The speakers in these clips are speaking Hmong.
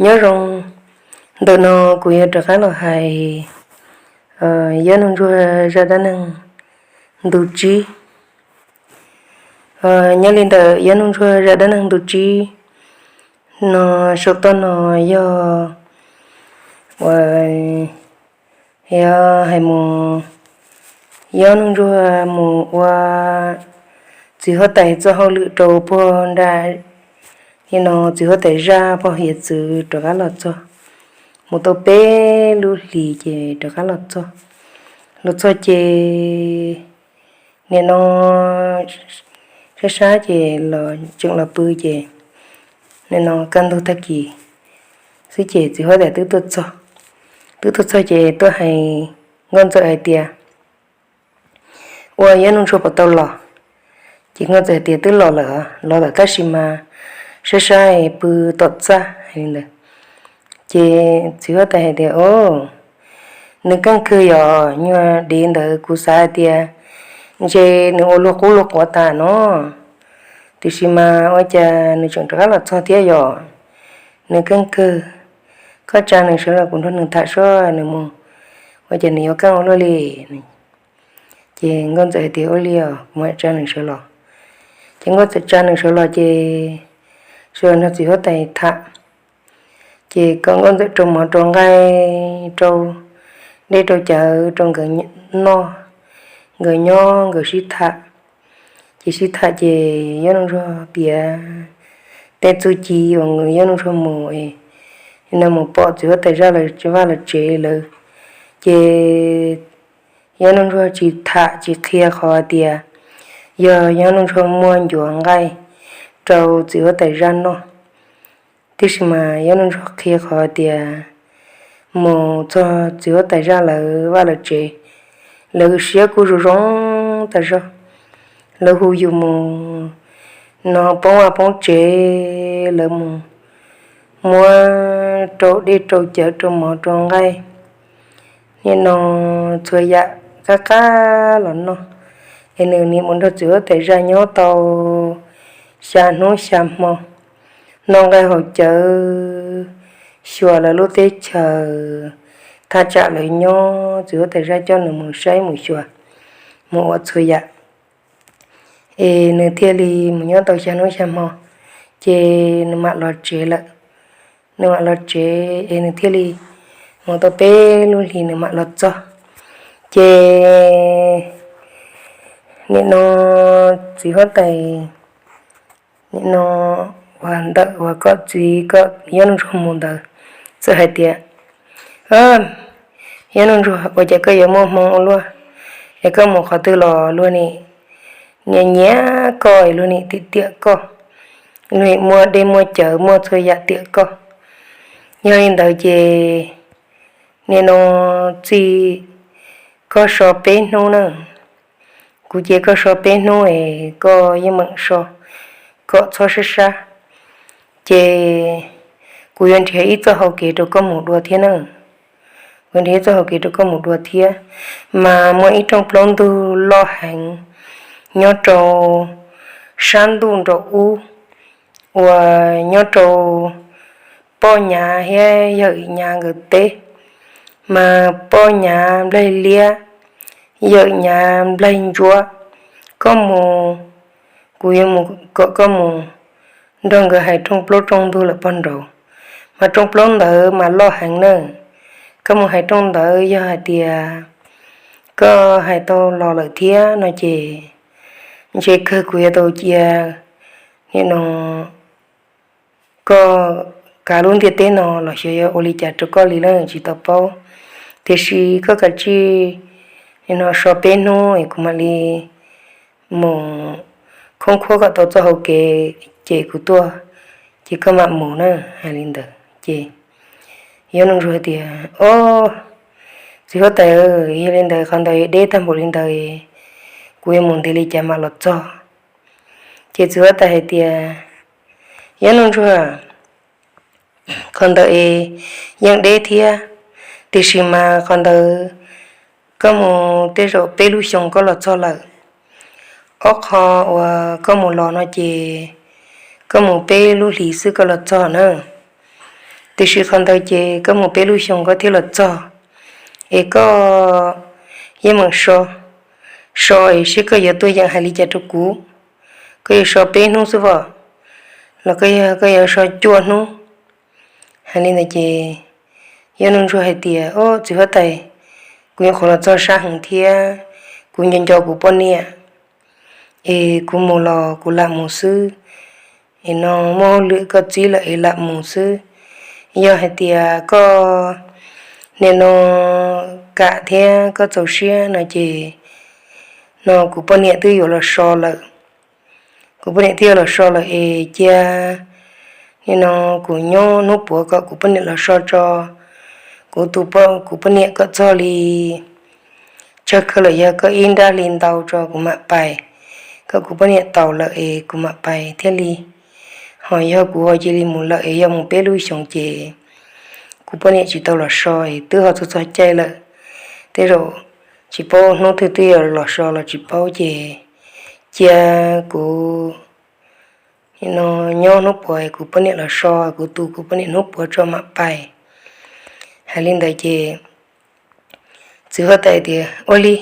Nyob zoo, ntawm no kuv yuav rov qab los hais Yob Nuj Ntsuag zaj dab neeg ntu tsib. Nyob li ntawm Yob Nuj Ntsuag zaj dab neeg ntu tsib no, saum toj no yog uas yog hais mus Yob Nuj Ntsuag mus ua txiv huab tais txoj hauj lwm rau puag nram, no txiv huab tais zaj pog hiav txwv rov qab los txog, mus tau peb lub hlis ces rov qab los txog. Los txog ces nim no sab sab ces los tseem los pw ces nim no kaj ntug tag kis xwb ces txiv huab tais twb tuaj txog. Twb tuaj txog ces tuaj hais Nkauj Ntxawm hais tias, Ua Yob Nuj Ntsuag puas tau los? Ces Nkauj Ntxawm hais tias, Twb los lawm, los lawm tab sis mas sab sab pw tom txaj, hais li ntawd. Ces txiv huab tais hais tias, O, nws keej kawg yog nyuag dev ntawd, kuv xav hais tias ntshe nws ua luag qub luag quav tas no, tiam sis mas ua cas nws tseem rov qab los txog thiab yog? Nws keej kawg, koj tsa nws sawv los kuv nrog nws tham seb nws mus, ua cas nws yuav keej ua luaj li. Ces Nkauj Ntxawm hais tias, Ua li os, kuv mam tsa nws sawv los. Ces Nkauj Ntxawm tsa nws sawv los ces sawv los nrog txiv huab tais tham. Ces kom Nkauj Ntxawm rau mov rau nqaij, rau dej rau cawv rau nkawd noj, nkawd nyob nkawd sib tham. Ces sib tham ces Yob Nuj Ntsuag piav tej txuj ci uas Yob Nuj Ntsuag mus, no mus pom txiv huab tais zaj lawv vaj lawv tsev lawm. Ces Yob Nuj Ntsuag tsis tham tsis qhia qhov tias yog Yob Nuj Ntsuag muaj ncuav nqaij rau txiv huab tais zaj noj. Tiam sis mas Yob Nuj Ntsuag qhia qhov tias mus txog txiv huab tais zaj lawv vaj lawv tsev, lawv siab kuj zoo zoo tas zog. Lawv hu yus mus no poob vaj poob tsev, lawv mus muab rau dej rau cawv rau mov rau nqaij, nim no txhua yam qab qab los noj. Es nws nim mus nrog txiv huab tais zaj nyob tau xya hnub xya hmo, noj nqaij haus cawv, xyuas lawv lub teb chaws, thaj tsam lawv nyob, txiv huab tais zaj coj nws mus saib mus xyuas, mus ua txhua yam. Es nws thiaj li mus nyob tau xya hnub xya hmo, ces nws mam los tsev lawm. Nws mam los tsev es nws thiaj li mus tau peb lub hlis nws mam los txog. Ces nim no txiv huab tais, nim no uas ntawm uas koj txiv koj Yob Nuj Ntsuag mus ntawd txawm hais tias, Yob Nuj Ntsuag, ua cas koj yuav muaj hmoo ua luaj? Es koj mus qhov twg los luag nim nyiam nyiam koj, luag nim tiam tiam koj, luag nim muaj dej muaj cawv muaj txhua yam tiam koj. Yog li ntawd ces nim no txij koj so peb hnub na, kuv cia koj so peb hnub es koj yeej meem so kom txhob sab sab. Ces kuv yuav nrhiav ib txoj hau kev rau koj mus dua thiab na. Kuv nrhiav ib txoj hau kev rau koj mus dua thiab, mas muaj ib rooj plaub ntug loj heev nyob rau sab ntuj nraum ub uas nyob rau poj nyav thiab yawm nyav nkawd teb, mas poj nyav nplaig liab, yawm nyav nplaig ntsuab. Koj mus, kuv yuav mus kom koj mus nrog nkawd hais rooj plaub rooj ntug lawm pog nraud. Mas rooj plaub ntawd mas loj heev na. Koj mus hais rooj ntawd, yog hais tias koj hais tau los lawm thiab no ces ntshe kawg kuv yuav tau cia nim no koj kav lub ntiaj teb no los xyov yuav ua li cas rau koj li lawm tsis tau paub. Tiam sis koj kav tsij nim no so peb hnub es kuv mam li mus khoob khuab kom tau txoj hau kev ces kuv tuaj, ces koj mam mus na. Hais li ntawd ces Yob Nuj Ntsuag tias, Ob, txiv huab tais, yog li ntawd qhov ntawd deb tag npaum li ntawd, kuv yuav mus ntev li cas mam los txog? Ces txiv huab tais hais tias, Yob Nuj Ntsuag, qhov ntawd es yeej deb thiab, tiam sis mas qhov ntawd koj mus tej zaum peb lub xyoo koj los txog lawm. Ob qho uas koj mus los no ces koj mus peb lub hlis xwb koj los txog na. Tiam sis qhov ntawd ces koj mus peb lub xyoos koj thiaj los txog, es koj yeej meem so, so es seb koj yuav tuaj yeem hais li cas rau kuv. Koj yuav so peb hnub xwb os, los koj yuav so cuaj hnub? Hais li ntawd ces Yob Nuj Ntsuag hais tias, Ob, txiv huab tais, kuv nyuam qhuav los txog sab heev thiab, kuv nco nco kuv poj niam, es kuv mus los kuv lam mus xwb, es no muaj hauj lwm koj txib lawm es lam mus xwb. Yog hais tias koj nim no kam thiab koj txaus siab no ces no kuv poj niam twb yuav los so lawm. Kuv poj niam twb yuav los so lawm es cia nim no kuv nyob hnub puav kom kuv poj niam los so tso. Kuv tus, kuv poj niam kom txog li tsawg kawg lawm, yog koj ib nrab hli ntau tso kuv mam pais, kom kuv poj niam taus lawm es kuv mam pais thiaj li. Ho yog kuv ho cia li mus lawm es yog mus peb lub xyoos ces kuv poj niam tsis tau los so es twb ho txog txog caij lawm, tej zaum tsis paub hnub twg twb yuav los so los tsis paub ces cia kuv no nyob hnub puav kuv poj niam los so, kuv tu kuv poj niam hnub puav tso mam pais. Hais li ntawd ces txiv huab tais tias, Ua li,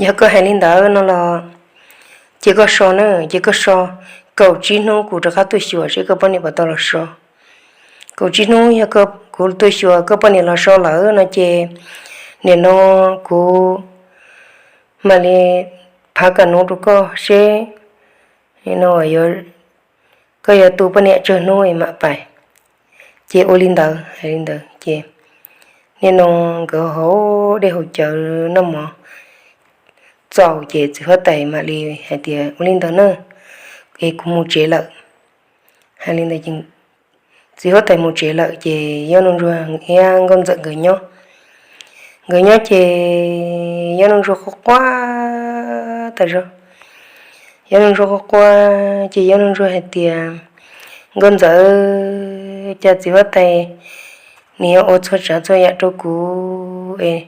yog koj hais li ntawd no los cia koj so na, cia koj so kaum tsib hnub kuv rov qab tuaj xyuas seb koj poj niam puas tau los so. Kaum tsib hnub yog kuv tuaj xyuas koj poj niam los so lawm no ces nim no kuv mam li phav kam nuv rau koj seb no koj yuav tu poj niam tsawg hnub mam pais. Ces ua li ntawd, hais li ntawd ces nim no nkawd haus dej haus cawv noj mov txaus ces txiv huab tais mam li hais tias, Ua li ntawd na, es kuv mus tsev lawm. Hais li ntawd ces txiv huab tais mus tsev lawm ces Yob Nuj Ntsuag thiab Nkauj Ntxawm nkawd nyob. Nkawd nyob ces Yob Nuj Ntsuag quaj quaj tas zog. Yob Nuj Ntsuag quaj quaj ces Yob Nuj Ntsuag hais tias, Nkauj Ntxawm, cas txiv huab tais nws yuav ua txhua tsav txhua yam rau kuv es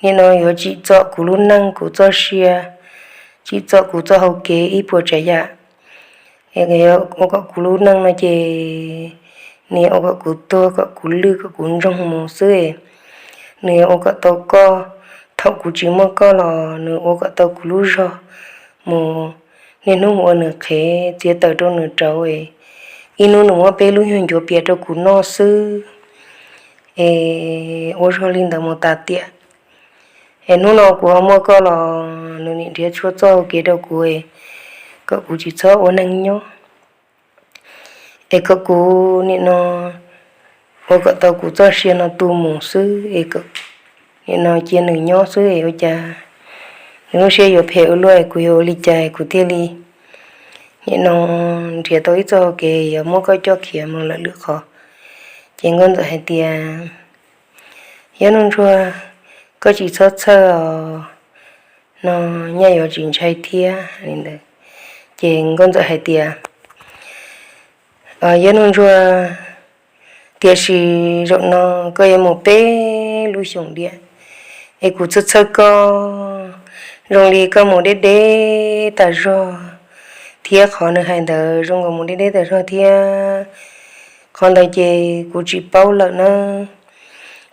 nim no yuav tsim txom kuv lub neej kuv txoj sia, tsim txom kuv txoj hau kev ib puas tsav yam. Ua kom kuv lub neej no ces nws yuav ua kom kuv tuag, kom kuv lwj, kom kuv ntsoog mus xwb. Nws yuav ua kom tau koj, thaum kuv tsis muaj koj los nws ua kom tau kuv lub zog mus, niaj hnub mus ua nws qhev, txiav taws rau nws rauv, ib hnub nws muab peb lub nyuag ncuav pias rau kuv noj xwb. Es ua zog li ntawd mus tas tiam, es hnub no kuv ho muaj koj los nws nim nrhiav tshuaj txoj hau kev rau kuv, kom kuv tsis txhob ua neeg nyob, es kom kuv nim no ua kom tau kuv txoj sia no tu mus xwb, es nim no cia nws nyob xwb es ua cas nws lub siab yuav phem ua luaj, kuv yuav ua li cas kuv thiaj li nim no nrhiav tau ib txoj hau kev yuav muab koj coj khiav mus lawm lwm qhov. Ces Nkauj Ntxawm hais tias, Yob Nuj Ntsuag, koj tsis txhob txhawj os, no nyaj yuav tsis ntshai thiab li ntawd. Ces Nkauj Ntxawm hais tias, Yob Nuj Ntsuag, tiam sis zaum no koj yuav mus peb lub xyoos diam, es kuv txhawj txhawj koj, zoo li koj mus deb deb tas zog thiab. Qhov nws hais ntawd zoo nkaus mus deb deb tas zog thiab. Qhov ntawd ces kuv tsis paub lawm na,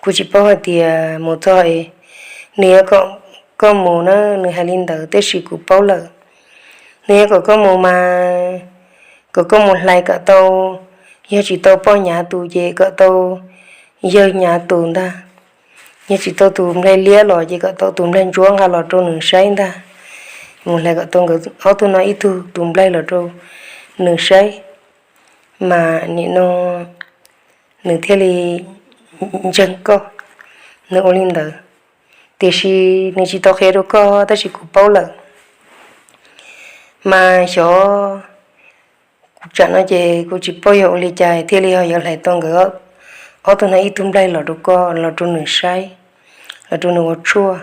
kuv tsis paub hais tias mus txog es nws yuav kom koj mus na, nws hais li ntawd tab sis kuv paub lawm. Nws yuav kom koj mus mas kom koj mus hlais kom tau, yog tsis tau poj nyav tus ces kom tau yawg nyav tus ntag, yog tsis tau tus nplaig liab los ces kom tau tus nplaig ntsuab nqa los rau nws saib ntag. Mus hlais kom tau nkawd ob tug no ib tug tus nplaig los rau nws saib, mas nim no nws thiaj li ntseeg koj. Nws ua li ntawd, tiam sis nws tsis tau qhia rau koj tab sis kuv paub lawm. Mas xyov, kuv tsam no ces kuv tsis paub yog ua li cas thiaj li ho yuav hlais tau nkawd ob tug no ib tug nplaig los rau koj, los rau nws saib, los rau nws ua tshuaj.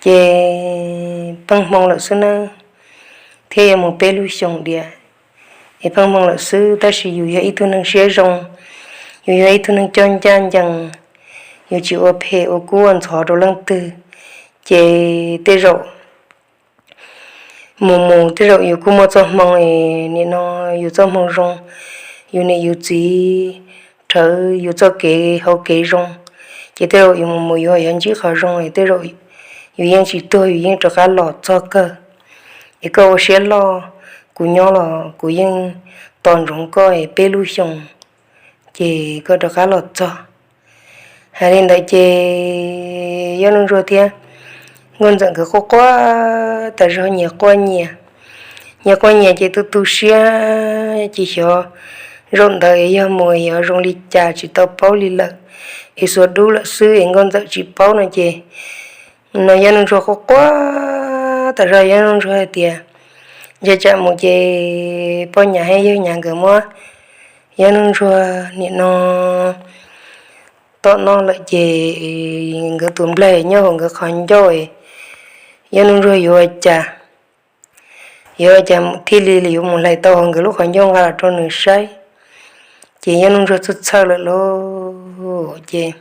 Ces pheej hmoo lawm xwb nawb, thiab yuav mus peb lub xyoos diam, es pheej hmoo lawm xwb, tab sis yus yog ib tug neeg siab zoo, yus yog ib tug neeg coj ncaj ncees, yus tsis ua phem ua kub ua ntxhov rau leej twg, ces tej zaum mus mus tej zaum yus kuj muaj txoj hmoo, nim no yus txoj hmoo zoo, yus niam yus txiv rhawv yus txoj kev hauv kev zoo, ces tej zaum yus mus mus yuav yuav ntsib qhov zoo, tej zaum yus yeej tsis tuag, yus yeej rov qab los txog kawg. Es koj ua siab loj, kuv nyob los kuv yeej tos ntsoov koj peb lub xyoos, ces koj rov qab los txog. Hais li ntawd ces Yob Nuj Ntsuag thiab Nkauj Ntxawm nkawd quaj quaj tas zog, nyias quaj nyias, nyias quaj nyias ces tu tu siab ces xyov zaum ntawd yog mus xyov zoo li cas tsis tau paub li lawm, es xuas dub lawm xwb es Nkauj Ntxawm tsis paub no ces no Yob Nuj Ntsuag quaj quaj tas zog, Yob Nuj Ntsuag hais tias, Ntshe tsam mus ces poj nyav thiab yawg nyav nkawd muab Yob Nuj Ntsuag nim no tom noj lawm ces nkawd tus nplaig nyob hauv nkawd qhov ncauj, Yob Nuj Ntsuag yuav ua cas, yuav ua cas thiaj li yuav mus hlais tau hauv nkawd lub qhov ncauj nqa los rau nws saib. Ces Yob Nuj Ntsuag txhawj txhawj lawm lauj ces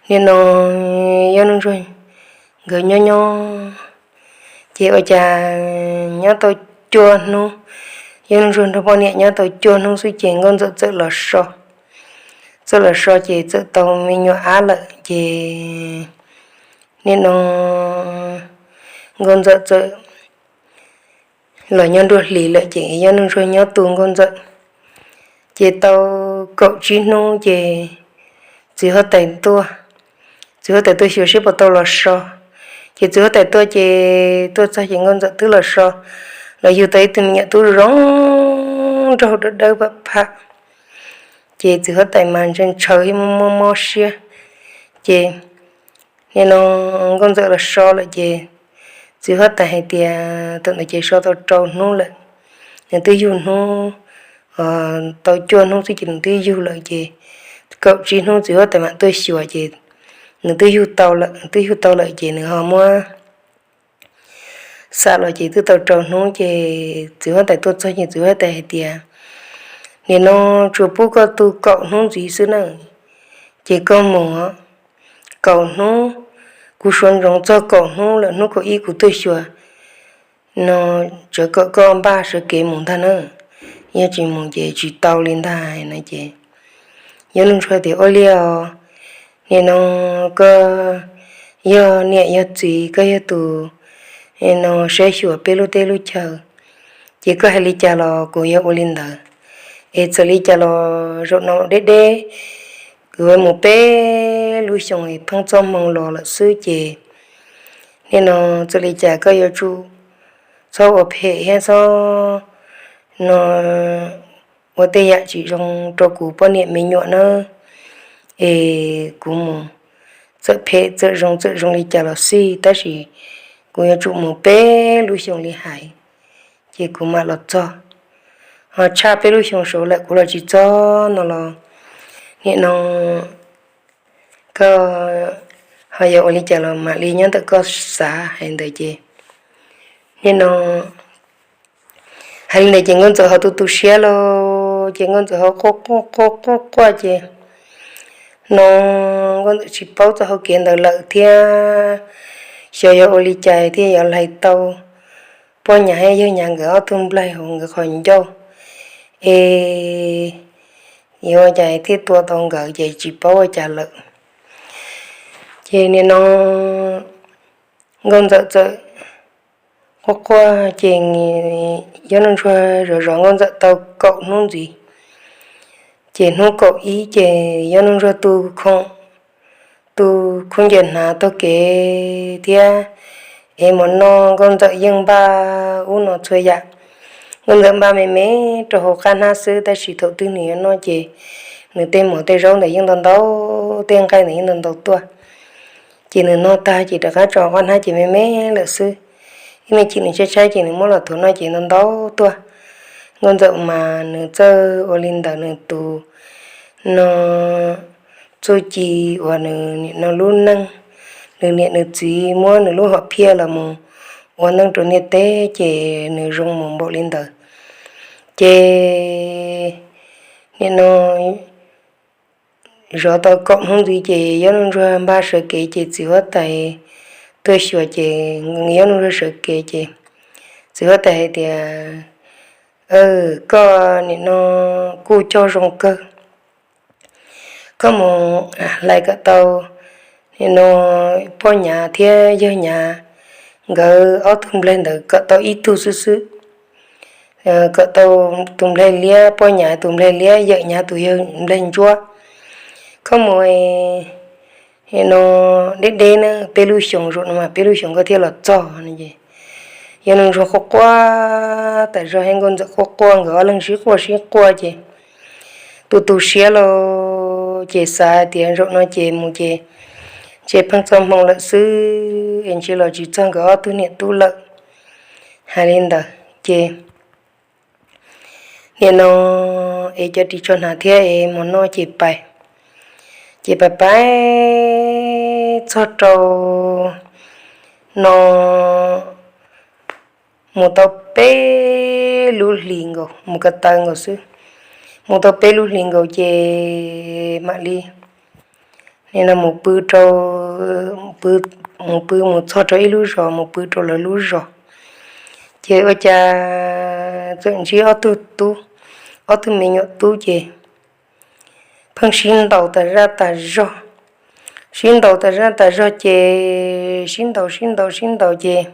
nim no Yob Nuj Ntsuag nkawd nyob nyob ces ua cas nyob tau cuaj hnub, Yob Nuj Ntsuag nrog poj niam nyob tau cuaj hnub xwb ces Nkauj Ntxawm txawm los so. Txawm los so ces txawm tau me nyuam ab lawm ces nim no Nkauj Ntxawm txawm los nyob nruab hlis lawm ces Yob Nuj Ntsuag nyob tu Nkauj Ntxawm. Ces tau kaum tsib hnub ces txiv huab tais tuaj, txiv huab tais tuaj xyuas seb puas tau los so. Ces txiv huab tais tuaj ces tuaj txog ces Nkauj Ntxawm twb los so, los yug tau ib tug me nyuam tub zoo nraug dawb dawb pham pham. Ces txiv huab tais mas ntshaw ntshaw thiab mob mob siab. Ces nim no Nkauj Ntxawm los so lawm ces txiv huab tais hais tias thaum ntawd ces so tau rau hnub lawm, nws twb yug hnub, tau cuaj hnub xwb ces nws twb yug lawm ces kaum tsib hnub txiv huab tais mam tuaj xyuas ces nws twb yug tau lawm, twb yug tau lawm ces nws ho muab xam los ces twb tau rau hnub ces txiv huab tais tuaj txog ces txiv huab tais hais tias, Nim no tsuas pub koj tu kaum hnub ntxiv xwb na, ces koj mus kaum hnub, kuv suav ntsoov txog kaum hnub lawm, hnub kaum ib kuv tuaj xyuas no tsawv kom koj npaj sawv kev mus ntag na, yog tsis mus ces tsis tau li ntag no ces Yob Nuj Ntsuag tias, Ua li os, nim no koj yog niam yog txiv, koj yog tus no saib xyuas peb lub teb lub chaw, ces koj hais li cas los kuv yuav ua li ntawd. Es txawm li cas los zaum no deb deb kuv mus peb lub xyoos pheej txoj hmoo los lawm xwb ces nim no txawm li cas koj yuav tsum txhob ua phem thiab txhob no ua tej yam tsis zoo rau kuv poj niam me nyuam na. Es kuv mus txawm phem txawm zoo txawm zoo li cas los xij tab sis kuv yuav tsum mus peb lub xyoos li hais, ces kuv mam los txog. Ho tshaj peb lub xyoos saud lawm kuv los tsis txog no los nim no koj ho yuav ua li cas los mam li nyob ntawm koj xav. Hais ntawd ces nim no hais li ntawd ces Nkauj Ntxawm ho tu tu siab lauj, ces Nkauj Ntxawm ho quaj quaj quaj quaj ces no Nkauj Ntxawm tsis paub txoj hau kev ntawd lawm thiab xyov yuav ua li cas thiaj yuav hlais tau poj nyav thiab yawg nyav nkawd ob tug nplaig hauv nkawd qhov ncauj, es yuav ua cas thiaj tua tau nkawd ces tsis paub ua cas lawm. Ces nim no Nkauj Ntxawm txawm quaj quaj ces Yob Nuj Ntsuag zov zov Nkauj Ntxawm tau kaum hnub ntxiv. Ces hnub kaum ib ces Yob Nuj Ntsuag tu khoom, tu khaub ncaws hnav taug kev thiab es mus noj. Nkauj Ntxawm yeej npaj ub no txhua yam, Nkauj Ntxawm npaj me me rau hauv qab hnab xwb tab sis thaum twg nws yuav noj ces nws tej mov tej zaub ntawd yeej ntau ntau, tej nqaij ntawd yeej ntau ntau tuaj. Ces nws noj tag ces rov qab tso qab hnab ces me me lawm xwb. Ib me chim nws tshaib tshaib ces nws muab los thuav noj ces ntau ntau tuaj. Nkauj Ntxawm mas nws txawj ua li ntawd, nws tus no txuj ci uas nws nim no lub neej, nws niam nws txiv muab nws lub hom phiaj los mus ua neej rau ntiaj teb ces nws zoo mus npaum li ntawd. Ces nim no zov tau kaum hnub ntxiv ces Yob Nuj Ntsuag npaj sawv kev ces txiv huab tais tuaj xyuas ces Yob Nuj Ntsuag sawv kev ces txiv huab tais hais tias Koj nim no kuj cog zoo kawg. Koj mus hlais kom tau nim no poj Nyav thiab yawg Nyav nkawd ob tug nplaig ntawd kom tau ib tug xwb xwb. Kom tau tus nplaig liab, poj Nyav tus nplaig liab, yawm Nyav tus yawg nplaig ntsuab. Koj mus nim no deb deb na, peb lub xyoos zaum no mas peb lub xyoos koj thiaj los txog no es. Yawg Neej Ntsuag quaj quaj tas zog thiab Nkauj Ntxawm quaj quaj, nkawd ob leeg sib quaj sib quaj ces tu tu siab los ces xav tias zaum no ces mus ces ntshe pheej txoj hmoo lawm xwb es ntshe los tsis txog nkawd ob tug niam tub lawm. Hais li ntawd ces nim no es cov ris tsho hnav thiab es mov noj ces pais, ces pais pais txog rau no mus tau peb lub hlis nkaus, mus ko taw nkaus xwb. Mus tau peb lub hlis nkaus ces mam li nim no mus pw rau, mus pw mus txog rau ib lub zos, mus pw rau lawv lub zos. Ces ua cas txawm ntsib ob tug tub, ob tug me nyuam tub ces pheej sib ntaus tas zaj tas zog. Sib ntaus tas zaj tas zog ces sib ntaus sib ntaus sib ntaus ces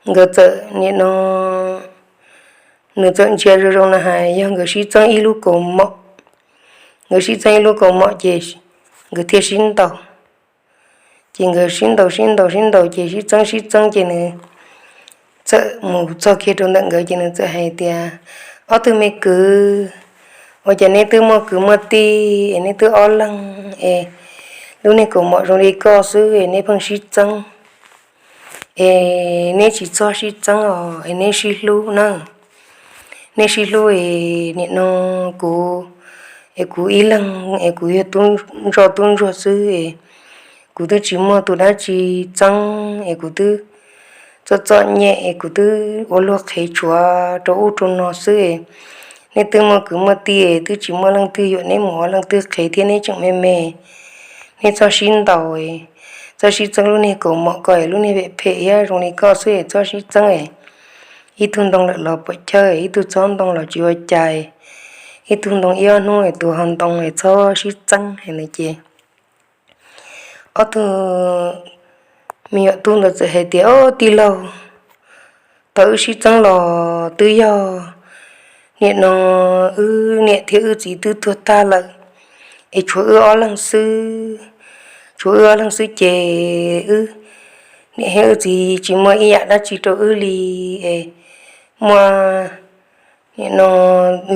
nkawd txawm nim no, nws txawm ntsia zoo zoo no hais yog nkawd sib txeeb ib lub kaus mom. Nkawd sib txeeb ib lub kaus mom ces nkawd thiaj sib ntaus. Ces nkawd sib ntaus sib ntaus sib ntaus ces sib txeeb sib txeeb ces nws txawm mus txog kiag rau ntawm nkawd ces nws txawm hais tias, Ob tug me kwv, ua cas neb twb muaj kwv muaj tij es neb twb ob leeg es lub niag kaus mom zoo li koj xwb es neb pheej sib txeeb, es neb tsis txhob sib txeeb os, es neb sib hlub na. Neb sib hlub es nim no kuv, es kuv ib leeg es kuv yog tub ntsuag tub ntsuag xwb es kuv twb tsis muaj tus dab tsi txeeb es kuv twb txom txom nyem es kuv twb ua luag qhev tshuav rau ub rau no xwb es neb twb muaj kwv muaj tij es twb tsis muaj leej twg yuam neb mus ua leej twg qhev thiab neb tseem me me. Neb txhob sib ntaus, txhob sib txeeb lub niag kaus mom ko es lub niag phem phem thiab zoo li koj xwb es txhob sib txeeb es ib tug ntoo lawm los puam chawj, ib tug txhob ntoo los tsis ua cas, ib tug ntoo ib ob hnub es tuag ho ntoo es txhob sib txeeb hais ntawd ces ob tug me nyuam tub ntawd txawm hais tias, Ob tij laug, thaum wb sib txeeb los twb yog nim no wb niam thiab wb txiv twb tuag tag lawm es tshuav wb ob leeg xwb. Tshuav wb ob leeg xwb ces wb niam thiab wb txiv tsis muaj ib yam dab tsi rau wb li es muaj nim no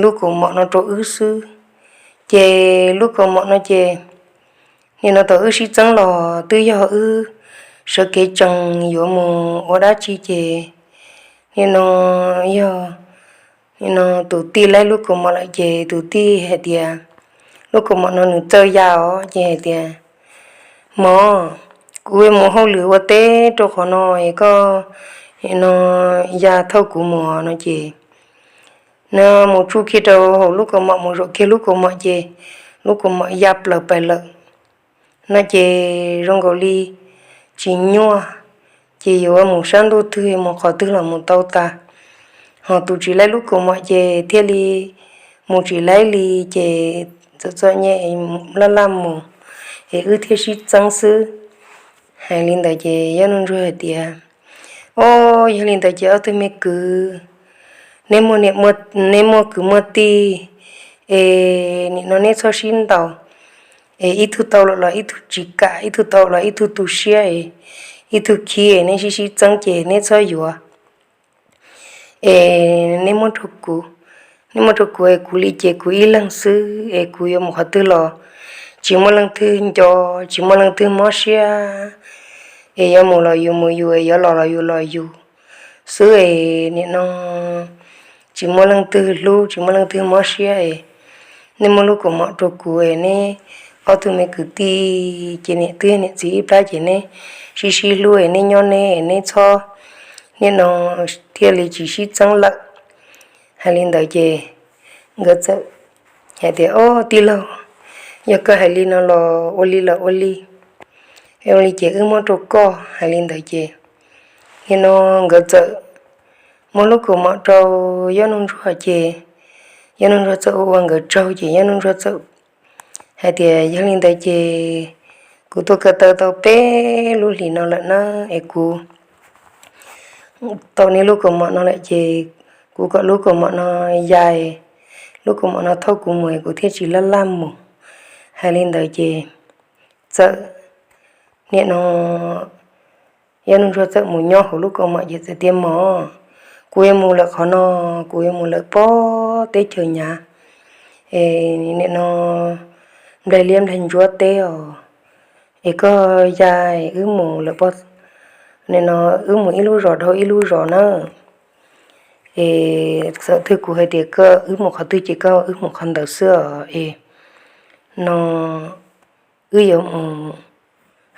lub kaus mom no rau wb xwb. Ces lub kaus mom no ces nim no thaum wb sib txeeb los twb yog wb sawv kev tsees yuav mus ua dab tsi ces nim no yog nim no tus tij laib lub kaus mom lawm ces tus tij hais tias, lub kaus mom no nws txawj ya os ces hais tias, Mog, kuv mus hauj lwm ua teb rau qhov no es koj nim no ya thauj kuv mus no ces nws mus tsuj kiag rau hauv lub kaus mom mus zaum kiag lub kaus mom ces lub kaus mom ya plaws pais lawm no ces zoo nkaus li tsis nyuaj, ces yuav mus sab ntuj twg mus qhov twg los mus tau tas. Ho tus tsis laib lub kaus mom ces thiaj li mus tsis laib li ces txom txom nyem laj laj mus es wb thiaj sib txeeb xwb. Hais li ntawd ces Yob Nuj Ntsuag hais tias, Ob, yog li ntawd ces ob tug me kwv, neb muaj, neb muaj kwv muaj tij es nim no neb txhob sib ntaus es ib tug tau lawm los ib tug tsis kam, ib tug tau los ib tug tu siab es ib tug khib es neb sib sib txeeb ces neb txhob yuav es neb muab rau kuv. Neb muab rau kuv es kuv li ces kuv ib leeg xwb es kuv yuav mus qhov twg los tsis muaj leej twg nco, tsis muaj leej twg mob siab es yuav mus los yus mus yus es yuav los los yus los yus xwb es nim no tsis muaj leej twg hlub tsis muaj leej twg mob siab es neb muab lub kaus mom rau kuv es neb ob tug me kwv tij ces niam twb niam txiv ib plab ces neb sib sib hlub es neb nyob neb es neb txhob nim no thiaj li tsis sib txeeb lawm. Hais li ntawd ces nkawd txawm hais tias, Ob tij laug, yog koj hais li no los ua li los ua li, ua li ces wb muab rau koj. Hais li ntawd ces nim no nkawd txawm muab lub kaus mom rau Yob Nuj Ntsuag ces Yob Nuj Ntsuag txawm ua ua nkawd tsaug ces Yob Nuj Ntsuag txawm hais tias, yog li ntawd ces kuv tuaj ko taw tau peb lub hlis no lawm na, es kuv tau neb lub kaus mom no lawm ces kuv kom lub kaus mom no yais, lub kaus mom no thauj kuv mus es kuv thiaj tsis laj laj mus. Hais li ntawd ces txawm nim no Yob Nuj Ntsuag txawm mus nyob hauv lub kaus mom ces txawm tias, mog, kuv yuav mus lawm qhov no, kuv yuav mus lawm pob teb chaws Nyav, es nim no nplaig liab nplaig ntsuab teb os, es koj ya wb mus lawm, nim no wb mus ib lub zos dhau ib lub zos na. Es txawm twg kuv hais tias koj wb mus qhov twg ces koj wb mus qhov ntawd xwb os, es no wb yuav mus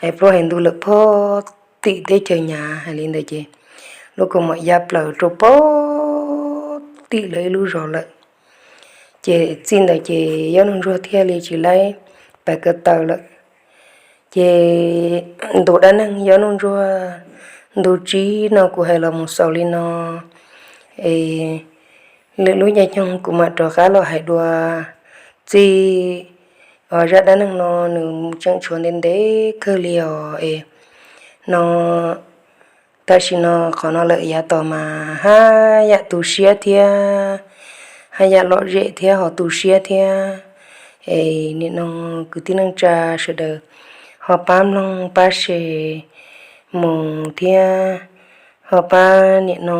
hais plaub hais ntug lawm pob tim teb chaws Nyav. Hais li ntawd ces lub kaus mom ya plaws rau pob tim lawv ib lub zos lawm. Ces txij ntawd ces Yob Nuj Ntsuag thiaj li tsis laib pais ko taw lawm. Ces ntu dab neeg Yob Nuj Ntsuag ntu tsib no kuv hais los mus xaus li no. Es lwm lub caij nyoog kuv mam rov qab los hais dua txij. Zaj dab neeg no nws tseem tshuav ntev ntev kawg li os. Es no tam sim no qhov no lawm yav tom mas haj yam tu siab thiab, haj yam lom zem thiab ho tu siab thiab. Es nim no kwv tij neej tsa sawv daws ho pab mloog pab share mus thiab ho pab nim no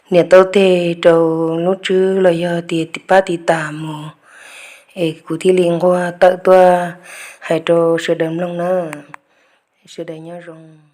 niam taub teg rau lub tswb los yog tias pab tiv tas mus, es kuv thiaj li nquag tawm tuaj hais rau sawv daws mloog na. Sawv daws nyob zoo.